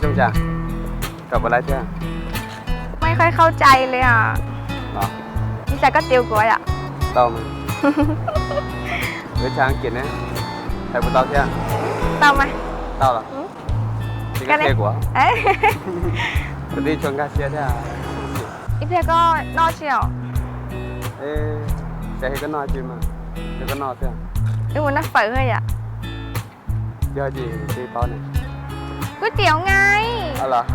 Cas, koj puas laib thiab? Muaj ib qho qhau cai li os. Li cas koj tias kuv yom? Tau mas. Wb tshaj kiag ne, hais puas tau thiab? Tau mas. Tau los? Ces koj qhia kuv. Kuv twb tsis nkag siab thiab. Ib pliag koj noj tsi os? Xav hais koj noj tsi mas, yog koj noj thiab. Wb mus noj fawm yom. Yog ces kuv twb paub ne. Kuv tias ngai. Los,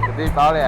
kuv twb paub li.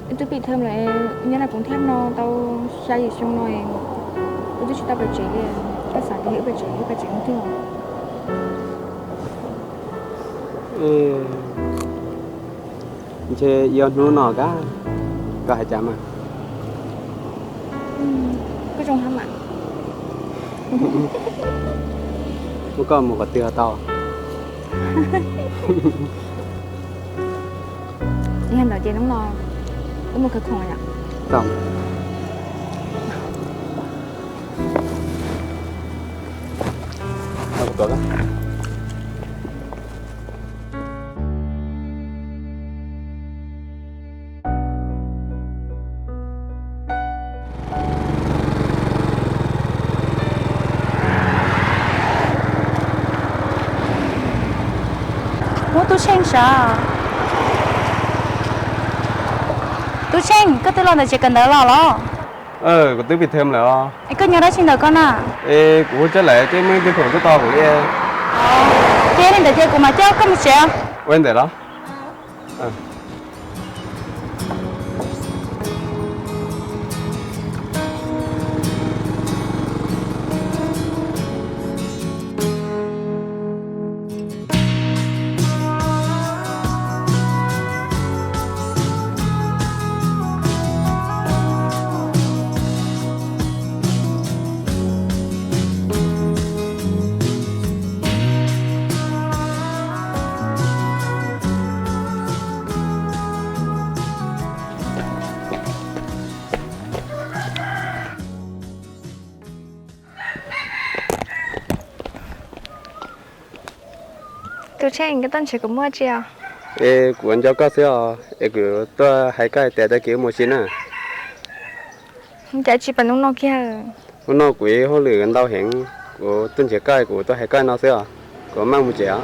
Wb twb pib thawj lawm, nyob naj kuv thiab no tau xya yim xyoo no, wb twb tsis tau pais tsev li. Koj xav tias wb pais tsev, wb pais tsev hnub twg? Ntshe yuav hnub no kab, koj hais cas mas. Koj zoo hab mas. Muab koj mus qhov twg ho tau. Yog ntawd ces hnub no wb mus khawv khoom yom. Ub, Tub Tsheej sav. Tub Tsheej, koj twb los ntawm tsev kawm ntawv los los? Kuv twb pib thawm lawm os. Es koj nyob dab tsi ntawm koj na? Es kuv hu tsab lawm ces muaj ib tug khoom tuaj tos kuv li. Ces li ntawd ces kuv mam coj koj mus tsev. Ua li ntawd los? Tub Tsheej, koj tuaj nrhiav kuv muaj tsi os? Es kuv nco koj xwb os, es kuv tuaj hais koj hais tias tag kis wb mus ua si na. Cas tsis pom hnub no kiag? Hnub no kuv ib hauj lwm ntau heev, kuv tuaj nrhiav koj, kuv tuaj hais koj no xwb os, kuv maj mus tsev os.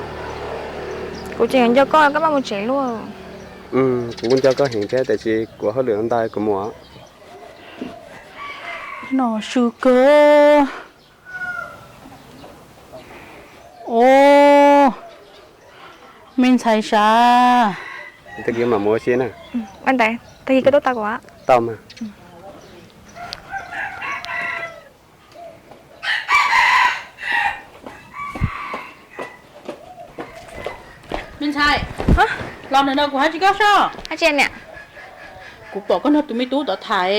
Kuv tseem nco koj, koj maj mus tsev luaj. Kuv kuj nco koj heev thiab tiam sis kuv hauj lwm ntau kuv mus os. No su kawg. Ub, me ntxhais sav. Tag kis mam mus ua si na. Ua ntawd, tag kis koj tuaj tos kuv. Tau mas. Me ntxhais, los ntawm no kuv hais tsis koj soj. Kuv pom koj nrog tus me tub tod tham,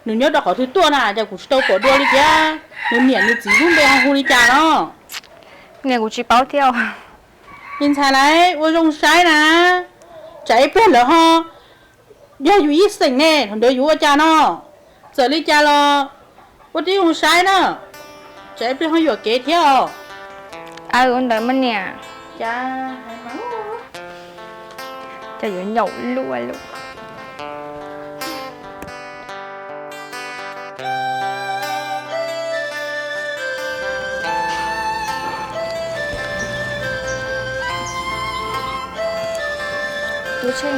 nws nyob rau qhov twg tuaj na, cas kuv tsis tau pom dua li thiab. Nws niam nws txiv lub npe ho hu li cas no? Niam kuv tsis paub thiab. Me ntxhais lawv ua zoo saib na, tsam ib pliag lawv ho yog yus ib xeem ne, thaum ntawd yuav ua cas no? Txawm li cas los ua tib zoo saib na, tsam ib pliag ho yuam kev thiab os. Aw, ua ntawd mas niam. Cas, cas yuav nyaum luaj luaj. Tub Tsheej,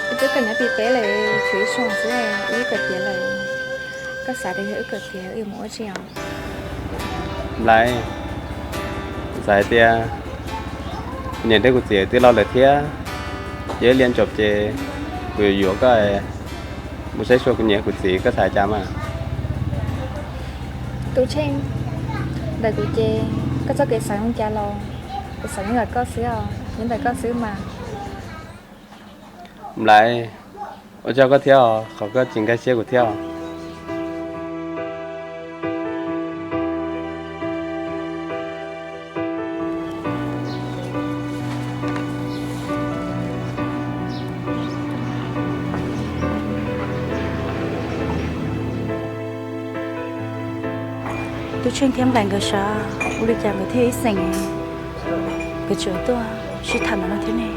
wb twb kawm nyob pib peb lawm, tshuav ib xyoos xwb wb kawm tiav lawm. Koj xav tias yog wb kawm tiav wb yuav mus ua tsi os? Nplai, Txawm hais tias kuv niam thiab kuv txiv twb laus lawm thiab, yog ib li ntsaum ces kuv yuav yuav koj, mus saib xyuas kuv niam kuv txiv, koj xav cas mas? Tub Tsheej, ntawm kuv ces koj txoj kev xav zoo cas los kuv xav nyob ntawm koj xwb os, nyob ntawm koj xwb mas. Nplaiv, ua tsaug koj thiab os, qhov koj tsis nkag siab kuv thiab os. Tub Tsheej thiab Nplaiv nkawd sav, ua li cas nkawd thiaj ib xeem, nkawd tseem tuaj sib tham ntawm no thiab ne?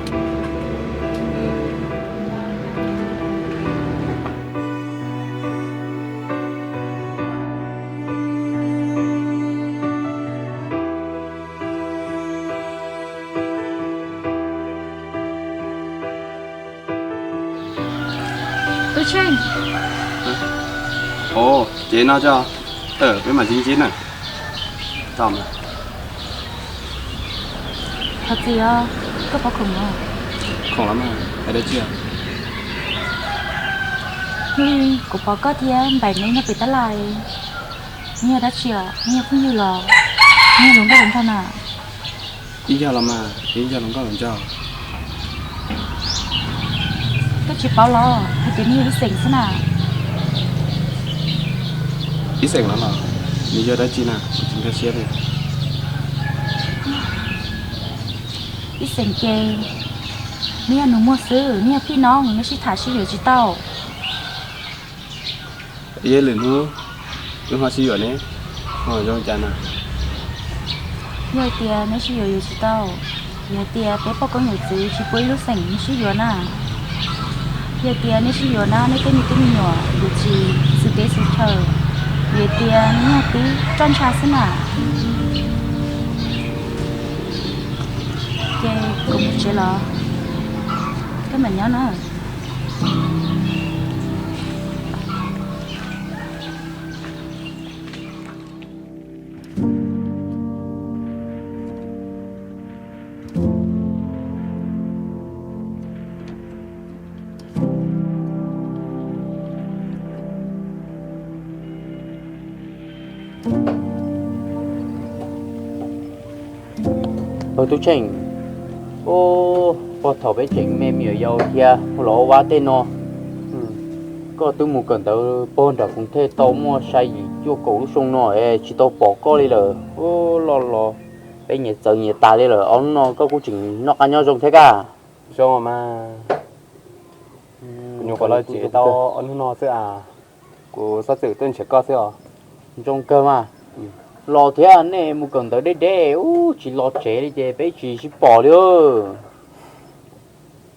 Tub Tsheej. Ov, ces no tso, peb mam sib ntsib na. Thov txim os, koj puas khoom? Khoom los mas, hais dab tsi? Kuv pom koj thiab Nplaiv neb nyob pem tab laj, neb yog dab tsi os? Neb yog phooj ywg los neb yog hluas nkauj hluas nraug na? Ib yog los mas, ib yog hluas nkauj hluas nraug. Koj tsis paub los hais tias neb yog ib xeem xwb na? Ib xeem los los, nws yog dab tsi na, kuv tsis nkag siab li. Ib xeem ces neb yog nus muag xwb, neb yog phij noob, neb sib tham sib yuav tsis tau. Ib lwm hnub wb ho sib yuav ne, ho zoo cas na? Yog hais tias neb sib yuav yuav tsis tau, yog hais tias peb poj koob yawm txwv tsis pub ib lub xeem neb sib yuav na, yog hais tias neb sib yuav na neb tej me tub me nyuam yuav tsis xwm teb xwm chaw, yog hais tias neb yog tib roj ntsha xwb na. Ces kuv mus tsev los, koj mam nyob na. Tub Tsheej, puag thaum peb tseem me me nyuam yaus thiab los ua vab tej no, koj twb mus kawm ntawv puag nram Koos Thej tau muaj xya yim cuaj kaum lub xyoo no es tsis tau pom koj li lawm. Loj los peb nyias txawv nyias tas li lawm, ob hnub no koj kuj tseem noj qab nyob zoo thiab kaj? Zoo mas, kuv nyuam qhuav los tsev tau ob hnub no xwb as, kuv txhob txwm tuaj nrhiav koj xwb os. Zoo kawg mas. Los thiab, nej mus kawm ntawv deb deb ub tsis los tsev li ces peb tsis sib pom li.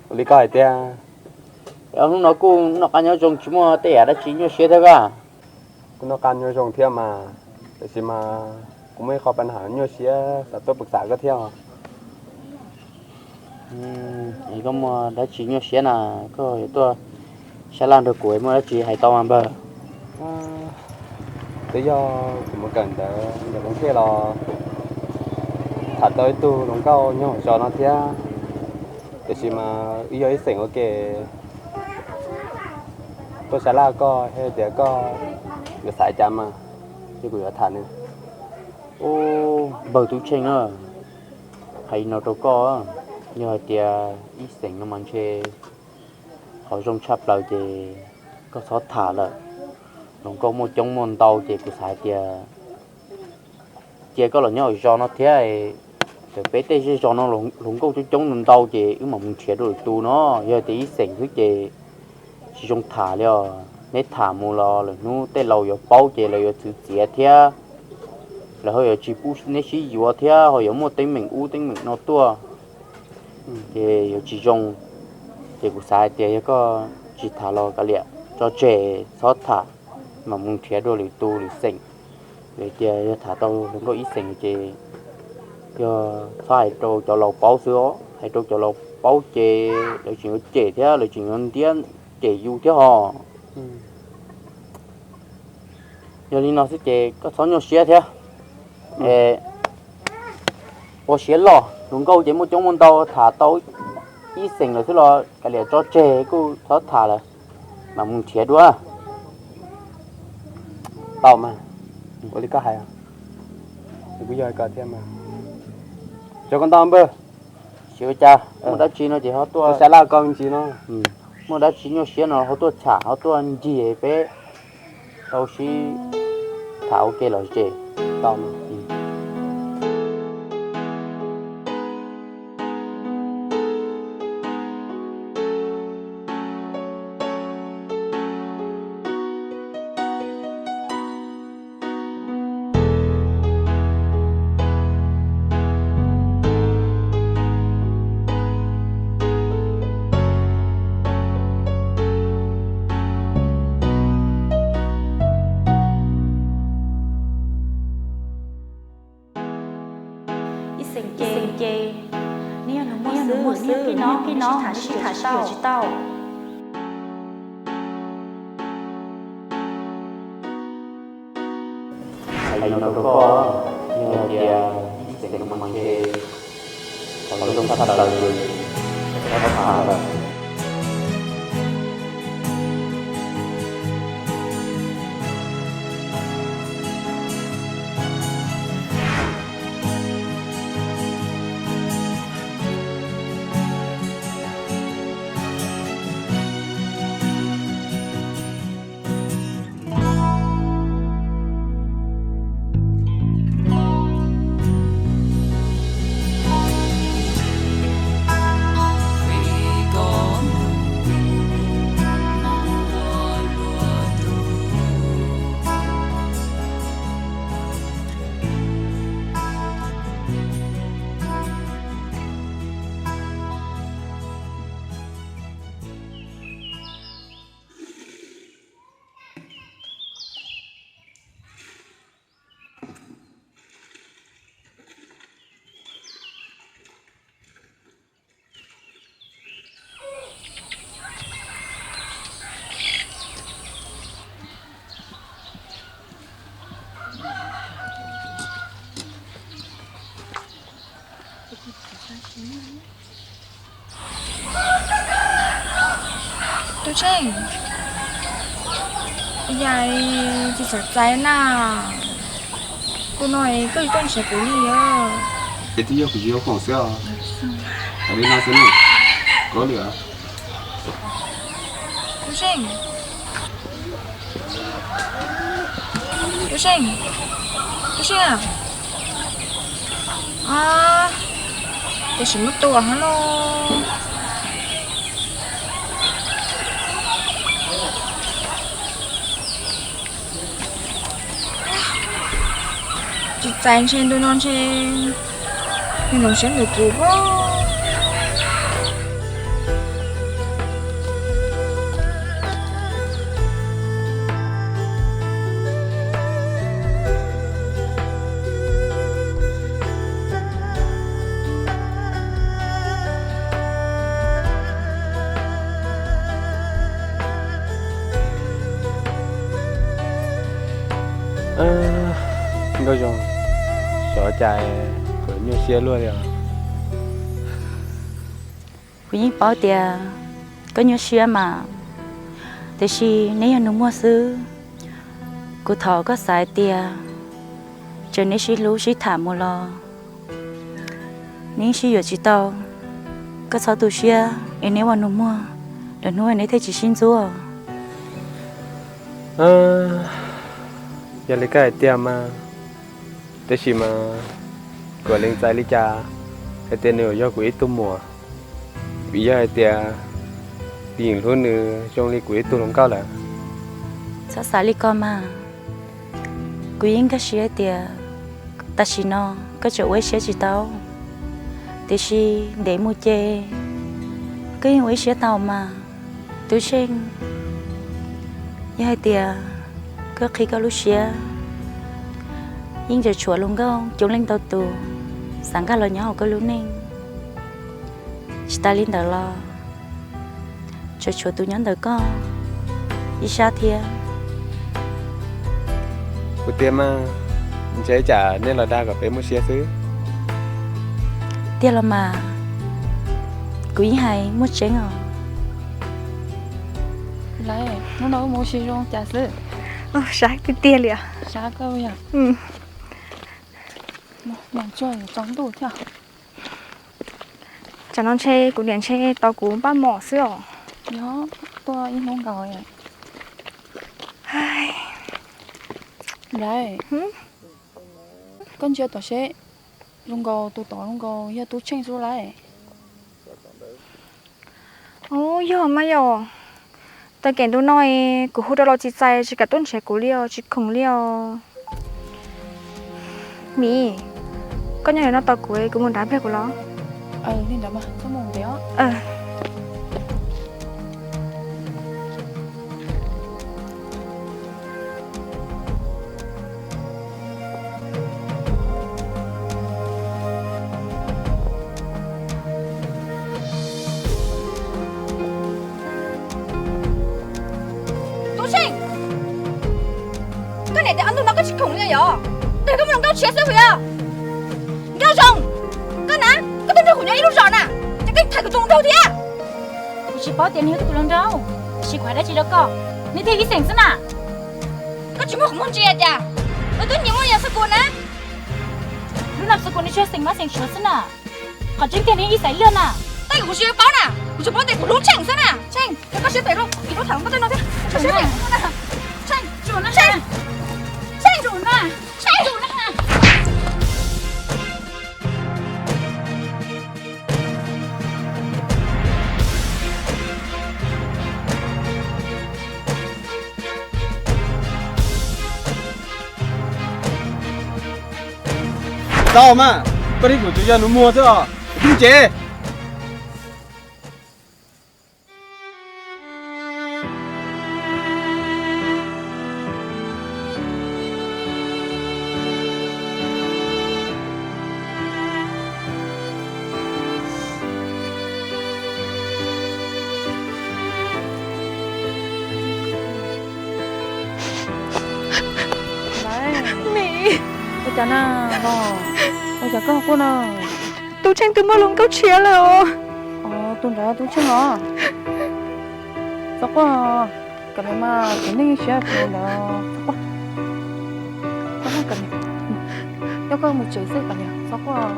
Ua li koj hais tiag. Hnub no kuj noj qab nyob zoo tsis muaj tej yam dab tsi nyuaj siab thiab kaj? Kuj noj qab nyob zoo thiab mas, tiam sis mas kuv muaj ib qho pab nyuaj siab xav tuaj pw xam koj thiab. Koj muaj dab tsi nyuaj siab na, koj yuav tuaj sab laj nrog kuv muaj dab tsi hais tau mas npawg. Twb yog kuv mus kawm ntawv ntawm Koos Thej los tham tau ib tug hluas nkauj nyob hauv zos no thiab, tiam sis mas wb yog ib xeem ua ke. Tuaj sab laj koj thiab tias koj yuav xav cas mas, ces kuv yuav tham nws. Ub, npawg Tub Tsheej na, hais no rau koj, yog hais tias ib xeem no mas ntshe qhov zoo tshaj plaws ces koj txhob tham lawm. Hluas nkauj muaj coob muaj ntau ces kuv xav hais tias cia koj los nyob hauv zos no thiab, txawm peb tej zej zos no hluas nkauj coob coob ntau ces wb mam mus nrhiav dua lwm tus no. Yog tias ib xeem xwb ces tsis zoo tham li os. Neb tham mus los lwm hnub tej laus yuav paub ces lawv yuav txwv txiav thiab, lawv ho yuav tsis pub neb sib yuav thiab ho yuav muaj teeb meem ub teeb meem no tuaj, ces yuav tsis zoo. Ces kuv xav hais tias yog koj tsis tham los kav liam, tso tseg txhob tham, mam mus nrhiav dua lwm tus lwm xeem. Vim tias yog tham tau hluas nkauj ib xeem ces yog txhob hais rau cov laus paub xwb os, hais rau cov laus paub ces lawv tseem yuav cem thiab lawv tseem yuav ntiab cem yus thiab hos. Yog li no xwb ces koj txhob nyuaj siab thiab. Es Ua siav loj, hluas nkauj ces muaj coob muaj ntau, tham tau ib xeem lawm xwb los kav liam tso tseg, kuj txhob tham lawm, mam mus nrhiav dua. Tau mas, ua li koj hais, kuv yog koj thiab mas. Tso koj ntau npawg. Tsis ua cas, muaj dab tsi no ces ho tuaj, xav laj koj me ntsis no. Muaj dab tsi nyuaj siab no ho tuaj tham, ho tuaj ncig peb tau sib tham ua ke los zem tau no. Ib xeem ces neb yog nus muaj xwb, neb yog pib no, neb sib tham sib yuav tsis tau. Hais li no rau koj, yog hais tias ib xeem no mas ntshe qhov zoo tshaj plaws ces koj txhob tham lawm. Tub Tseej, yam tsis txhob txais na, tus no koj tsis tuaj nrhiav kuv li os. Es twb yog kuv tsis yuav khoom xwb os. Hais li no xwb ne, koj lwm. Tub Tseej, Tub Tseej, Tub Tseej a, tiam sis muab tua hov no. Tsis txais ntshe ntu no ntshe nws hloov siab ntawm kuv pob. Nkauj Zoo, xyov cas kuv nyuaj siab luaj li os. Kuv yeej paub tias koj nyuaj siab mas, tiam sis neb yog nus muag xwb. Kuv thov koj xav hais tias txawm neb sib hlub sib tham mus los neb sib yuav tsis tau. Koj txhob tu siab es neb ua nus muag, lwm hnub neb thiaj tsis sib ntxub. Yog li koj hais tiag mas, tab sis mas kuv lees txais li cas hais tias nws yog kuv ib tug muam, vim yog hais tias kuv yeej hlub nws zoo li kuv ib tug hluas nkauj lawm. Txhob xav li ko mas. Kuv yeej nkag siab tias tam sim no koj tseem ua ib siab tsis tau, tiam sis ntev mus ces koj yeej ua ib siab tau mas. Tub Seej, yog hais tias koj qhib koj lub siab, yeej tseem tshuav hluas nkauj coob leej ntau tus xav nkag los nyob hauv koj lub neej. Tsis tas li ntawd los tseem tshuav tus nyob ntawm koj ib sab thiab. Kuv tiag mas, ntshe tsam nej los dag kom peb muaj siab xwb. tiag los mas, kuv yeej hais muaj tseeb os. Lawm, hnub no wb mus ua si zoo cas xwb? Sab tiag tiag li os. Sab kawg yog. Tsam no ntshe kuv niam ntshe tau kuv npaj mom xwb os. Yog, tuaj ib hnub nkaus. Lawm, koj ntsia tom seb, zoo nkaus tus tod zoo nkaus yog Tub Tsheej xwb lawm. Ub, yog mas yog. Tag kis ntu no kuv hu rau los tsis txais, tsis kam tuaj nrhiav kuv li os, tsis khoom li os. Mim, koj nyob no tos kuv, kuv mus nrad pliag kuv los. Tub Tsheej, koj niam tias ob ntu no koj tsis khoom li yog? Twb yog koj muaj hluas nkauj tshiab xwb puas yog? Nkauj Zoo, koj na, koj twb nrog kuv nyob ib lub zos na, ces koj tham kuv tus hluas nraug thiab. Kuv tsis paub tias nws yog tus kuv hluas nraug, tiam sis kuv hais dab tsi rau koj, nws twb yog ib xeem xwb na. Koj tsis muaj qhov muag ntsia cas, nws twb nyias muaj yam xwb kuv na. Lub nam xwb kuv nws tsuas xeem mab xeem suav xwb na. Qhov tseeb tiag nws ib xeem liaj na. Tej kuv tsis paub na, kuv tsuas paub tias kuv hlub Tsheej xwb na. Tsheej, koj siab phem rau, kuv tham koj tej no thiab. Tsheej, Tsheej, Tsheej, Tsheej, Tsheej. Tau mas, koj thiab kuv tsuas yog nus muag xwb os. Mus tsev. Mim, ua cas na los? Ua cas koj quaj na? Tub Tsheej twb muaj hluas nkauj tshiab lawm os. Tus nrad Tub Tsheej os? Txhob quaj, kav liam mas, kuv neej siab tus ntawd. Txhob quaj, txhob quaj, kav liam, coj koj mus tsev xwb, kav liam, txhob quaj.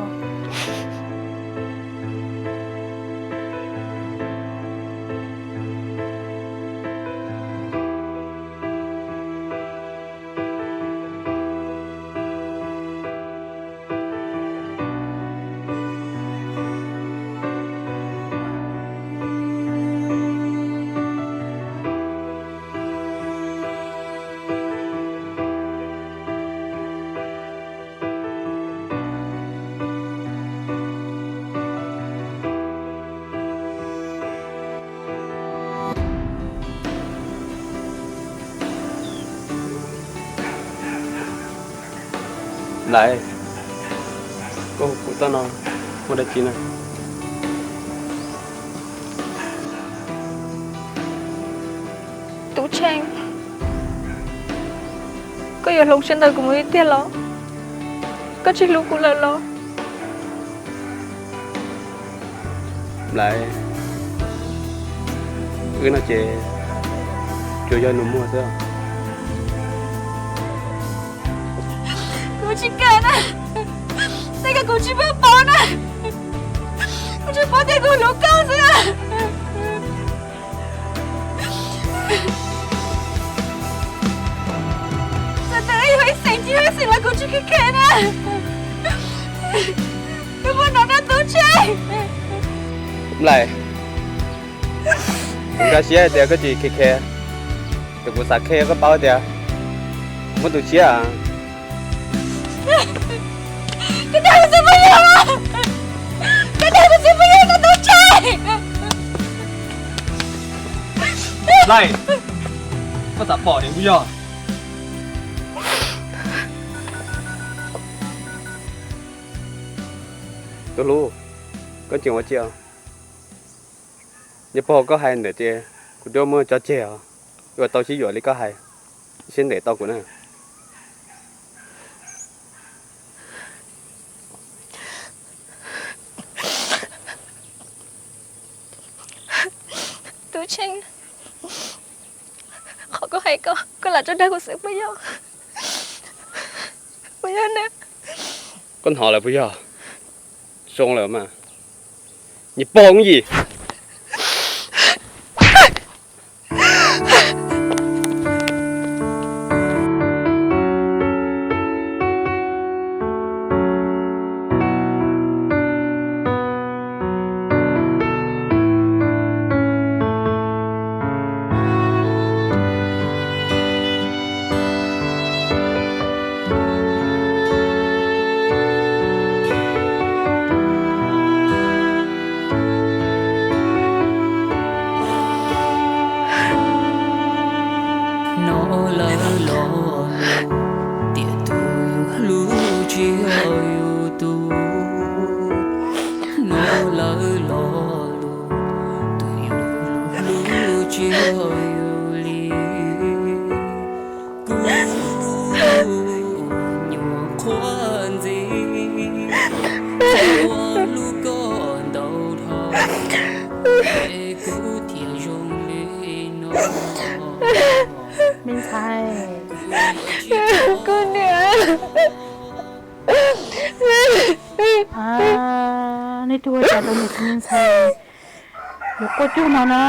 Lawm, koj hu kuv tuaj no muaj dab tsi na? Tub Tsheej, koj yuav hloov siab ntawm kuv mus li tiag los? Koj tsis hlub kuv lawm los? Lawm, wb no ces tsuas yog nus muag xwb. Kuv tsis kam na, tej ko kuv tsis muaj paub na, kuv tsuas paub tias kuv hlub koj xwb. Txawm tias wb yog ib xeem tsis yog ib xeem los kuv tsis khev khev na. Wb muab no rau Tub Tsheej. Lawm, kuv nkag siab tias koj tsis khev khev, ces kuv xav qhia koj paub tias kuv muaj tus tshiab. Koj coj kuv xwb puas yog? Koj coj kuv xwb puas yog, koj Tub Tsheej? Lawm, koj xav pom tias kuv yog? Tus hlub, koj tseem ua tsi? Nyob pog koj hais ntawd ces kuv twb muaj cov tseg os, yuav tau sib yuam li koj hais, sib ntev tau kuv na. Tsheej, qhov koj hais ko, koj lam tso dag kuv xwb puas yog? Puas yog na? Koj hnov lawm puas yog? Zoo lawm mas, niag pog yim. No lawv los tias tus yus hlub tsis yog yus tus. No lawv los lus tus yus hlub tsis yog yus li. Kuv nyuam qhuav ntxiv ua lub koj ntau dhau, es kuv thiaj zoo li no. Me ntxhais, kuv niam. Nej twb ua cas rau niam thiab me ntxhais yuav quaj cuag no na?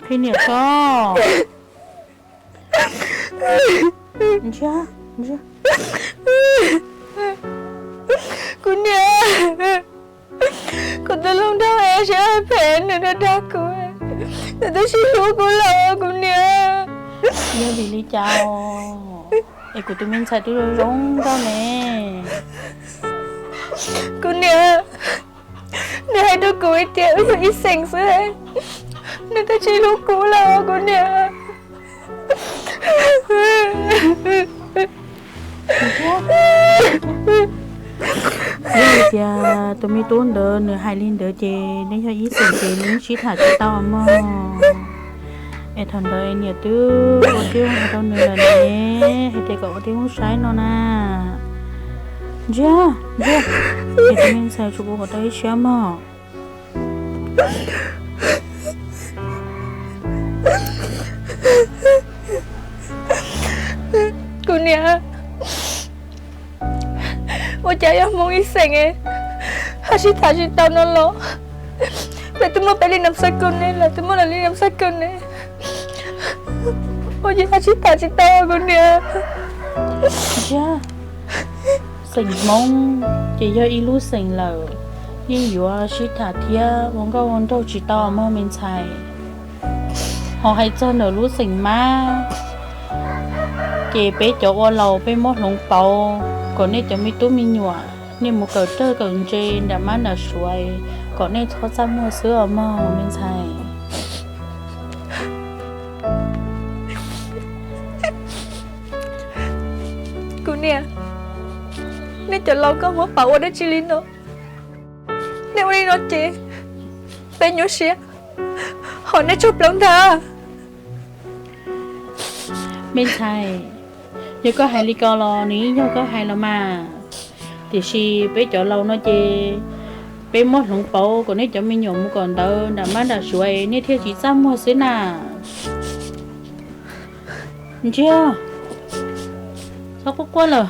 Qhia niam tso. Ntsiag, ntsiag. Kuv niam, kuv tus hluas nraug es siab phem, nws dag dag kuv, nws twb tsis hlub kuv lawm kuv niam. Yog vim li cas es kuv tus me ntxhais twb zoo zoo nkauj ne? Kuv niam, nws hais rau kuv hais tias wb yog ib xeem xwb, nws twb tsis hlub kuv lawm kuv niam. Yog hais tias tus me tub ntawd nws hais li ntawd ces nws yog ib xeem ces nws yeej sib tham tsis tau mog. Es thaum ntawd niam twb ua tib zoo hais rau nws lawm ne, hais tias kom ua tib zoo saib no na. Ntsiag, ntsiag, niam tus me ntxhais, tsuas kuv kom tau ib siab mog. Kuv niam, ua cas yog Hmoob ib xeem es ho sib tham tsis tau no los? Peb twb muaj peb li nam xab kaum ne, lawv twb muaj lawv li nam xab kaum ne, ua cas ho sib tham tsis tau kuv niam? Ntsiag, xeem Hmoob ces yog ib lub xeem lawm, yeej yuav sib tham thiab ua nkauj ua nraug tsis tau mog me ntxhais. Ho hais txog ntawm lub xeem Mab, ces peb cov ua laus peb muab hloov pauv kom nej cov me tub me nyuam nej mus kawm rawg kawm ntse nram mab nram suav, kom nej txhob txaj muag xwb os mog me ntxhais. Kuv niam, nej cov laus koj muab pauv ua dab tsi li no? Nej ua li no ces peb nyuaj siab, ho nej tsaug plab ntag. Me ntxhais, yog koj hais li ko los nws yeej yog koj hais los mas. Tiam sis peb cov laus no ces peb muab hloov pauv kom nej cov me nyuam mus kawm ntawv nram mab nram suav nej thiaj tsis txaj muag xwb na. Ntsiag, txhob quaj quaj lawm.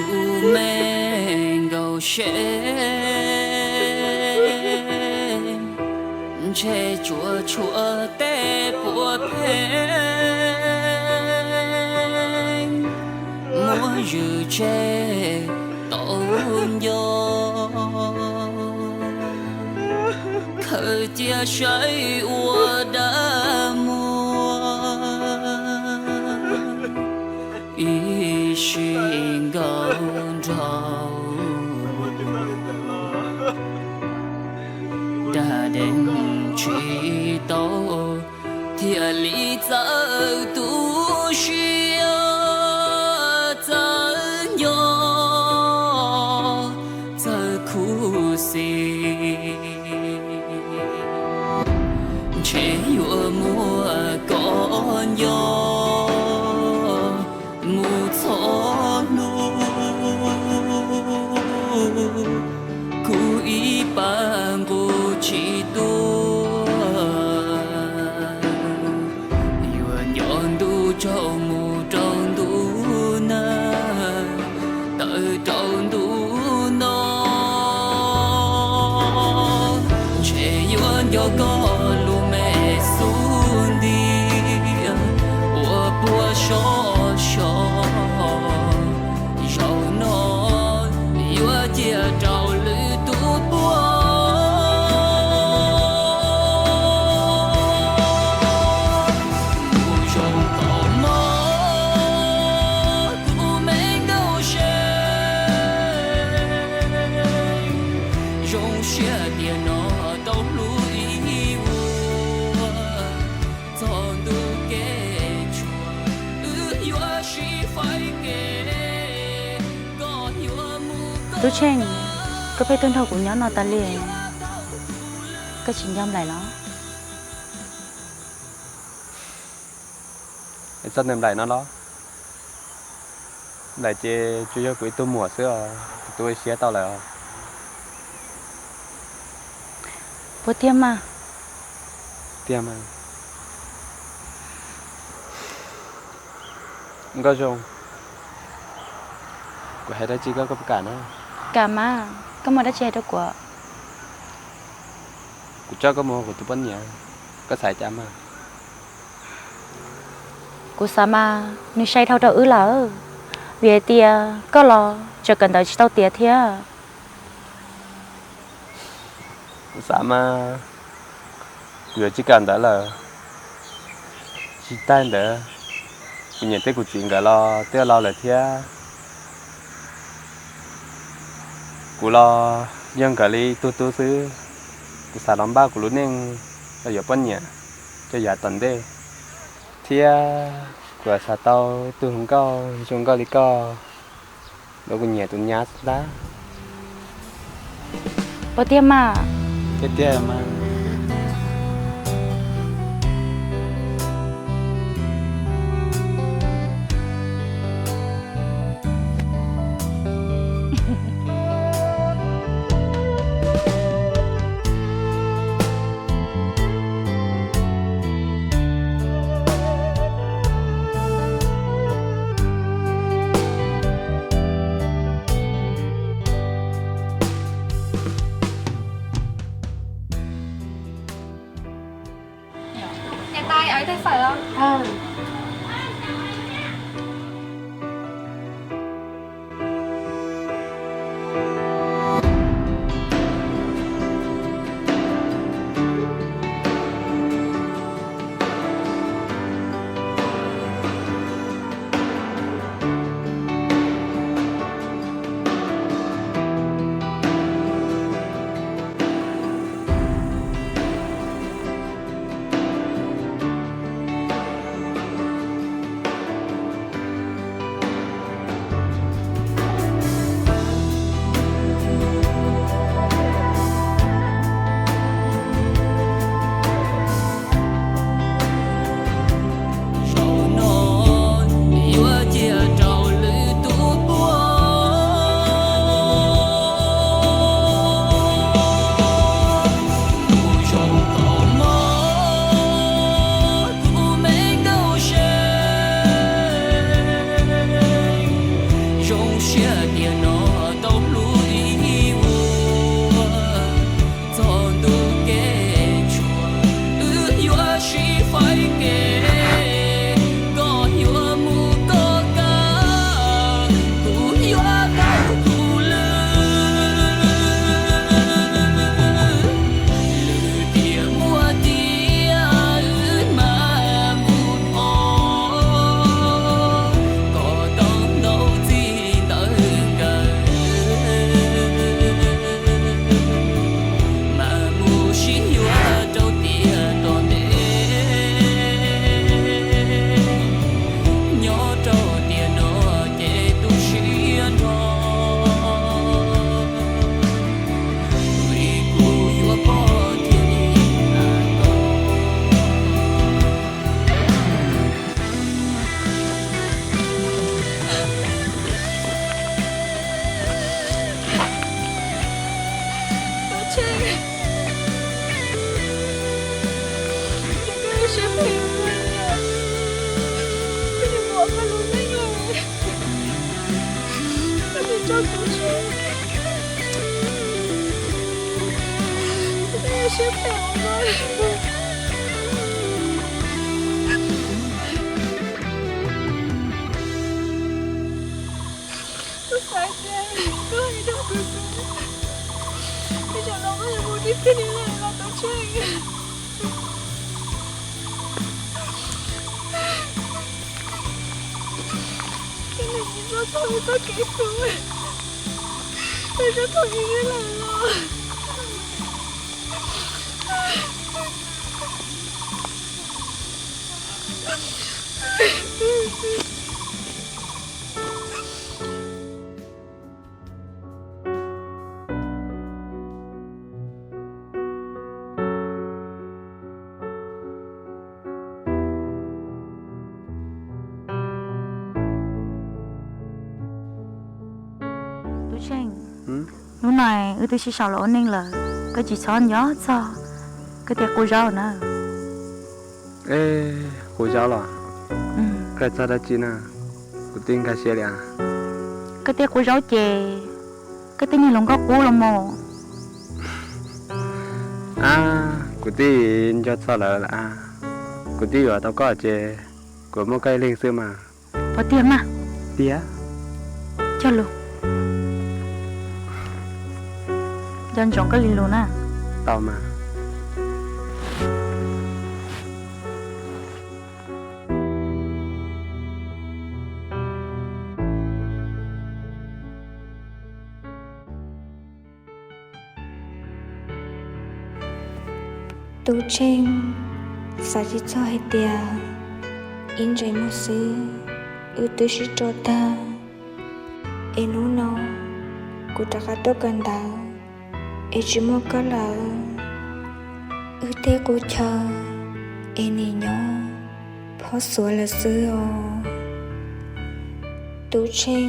Kuv me nkauj seb, ntshe tsuas tshuav tej puav pheej, muab zwm tseg tau nco, khaws cia saib ua dab muag ib sim nkaus nraug. Txawj tu siab, txawj nco, txawj khuv xim, ntshe yuav muaj koj nco mus txhua hnub. Kuv ib pab nqus tsis tuaj, yuav nco ntu tsaug mus rau ntu na, tawm rau ntu no. Ntshe yuav nco koj lub me xub ntiag uas puag sov sov. Zaum no yuav cia rau lwm tus tuaj. Mus zoo tom mog kuv me nkauj se, zoo siab tias no tau hlub ib vuag. Txog ntu kev tshuav wb yuav sib faib kev, koj yuav mus koj. Tub Tsheej, koj pheej tuaj nrog kuv nyob no tas li, koj tsis nco Nplaim los? Es txog ntawm Nplaim no los? Nplaim ces tsuas yog kuv ib tug muam xwb os, kuv tu siab tau lawm os. Puas tiag mas? Tiag mas. Nkauj Zoo, kuv hais dab tsi koj, koj puas kam na? Kam mas, koj muaj dab tsi hais rau kuv? Kuv coj koj mus ua kuv tus poj niam, koj xav cas mas? Kuv xav mas nws sai dhau rau wb lawm, vim hais tias koj los tseem kawm ntawv tsis tau tiav thiab. Kuv xav mas kuv yuav tsis kawm ntawv lawm. Tsis tas ntawd, kuv niam thiab kuv txiv nkawd los twb laus lawm thiab. Kuv los yog nkawd li ib tug tub xwb. Kuv xav los npaj kuv lub neej los yuav poj niam rau yav tom ntej, thiab kuv xav tau ib tug hluas nkauj zoo nkauj li koj los kuv nyiam tus nyab xwb ntag. Puas tiag mas? Tiag tiag mas. Zaum no yuav cia rau lwm tus tuaj. Mus zoo tom mog kuv me nkauj se, zoo siab tias no tau hlub ib vuag. Txog ntu kev tshuav wb yuav sib faib kev, koj yuav mus koj kav, kuv yuav kav kuv lwm. Lwm tiam muaj tiag wb mam mus dhos, koj tau ntaus txij ntawm kawg. Tso kuv tseg, kuv twb siab phem ua luaj. Kuv xav tias koj hais rau kuv xwb, tej zaum no koj yuav mus tib txig li lawm los Tub Tsheej. Koj niam tsis txhob txhawj wb txoj kev hlub, wb sab thaum ib lawm los. Tub Tsheej, hnub no wb twb sib sau los ua neej lawm, koj tsis txhob nco txog koj tej qub zaub na. Qub zaub los? Koj txog dab tsi na? Kuv twb nkag siab li. Koj tej qub zaub ces koj tej niag hluas nkauj qub los mus. Kuv twb nco txog lawm lawm. Kuv twb yuav tau koj ces kuv muaj koj ib leeg xwb mas. Puas tiag mas? Tiag. Cog lus. Nco ntsoov koj li lus na. Tau mas. Tub Tsheej, xav tsis txog hais tias ib ntsais muag xwb wb twb sib tso tag, es hnub no kuv rov qab tuaj kawm ntawv es tsis muaj koj lawm, wb tej qub chaw es nim nyob phob xuav lawm xwb os. Tub Tsheej,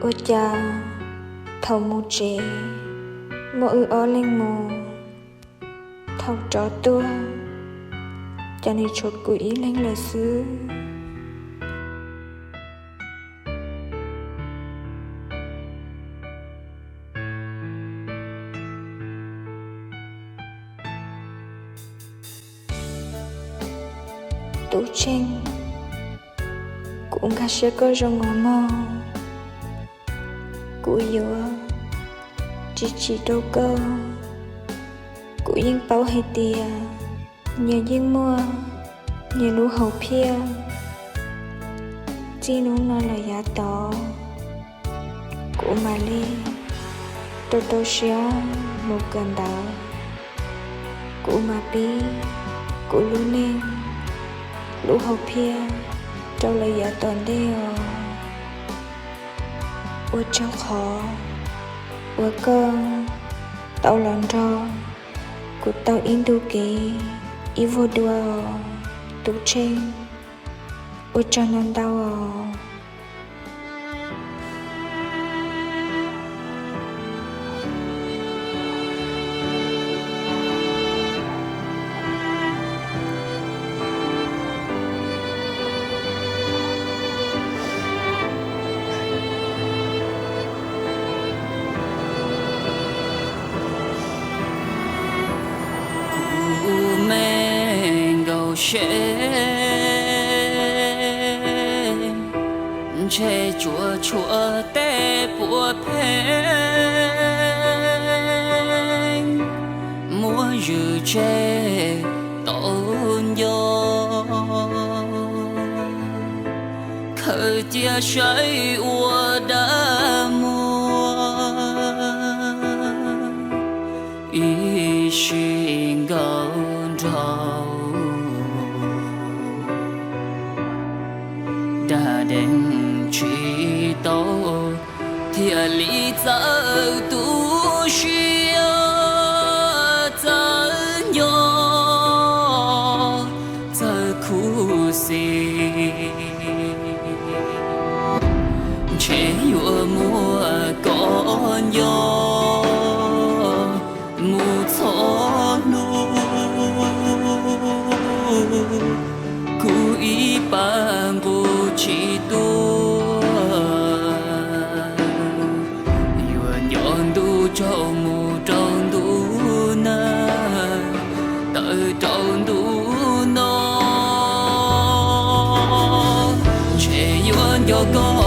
ua cas thaum mus tsev muaj wb ob leeg mus, thaum rov tuaj cas nws tshuav kuv ib leeg lawm xwb. Tub Tsheej, kuv nkag siab koj zoo os mog. Kuv yuav tsis chim rau koj. Kuv yeej paub hais tias nyias yeej muaj nyias lub hauv phiaj. Txij hnub no lawm yav tod, kuv mam li rau rau siab mus kawm ntawv. Kuv mam pib kuv lub neej lub hauv phiaj rau lawm yav tom ntej os. Ua tsaug qhov uas koj tau los nrog kuv tau ib ntu kev ib vuag dua os Tub Tsheej. Ua tsaug ntau ntau os. Kuv me nkauj seb ntshe tsuas tshuav tej puav pheej muab zwm tseg tau nco. Khaws cia saib ua dag muag ib sim nkaus nraug. Dag deev tsis tau thiaj li txawj tu siab txawj nco txawj khuv xim. Ntshe yuav muab koj nco mus txhua hnub, kuv ib pab nqus tsis tuaj. Tsaug mus rau ntu na, tawm rau ntu no, ntshe yuav nco koj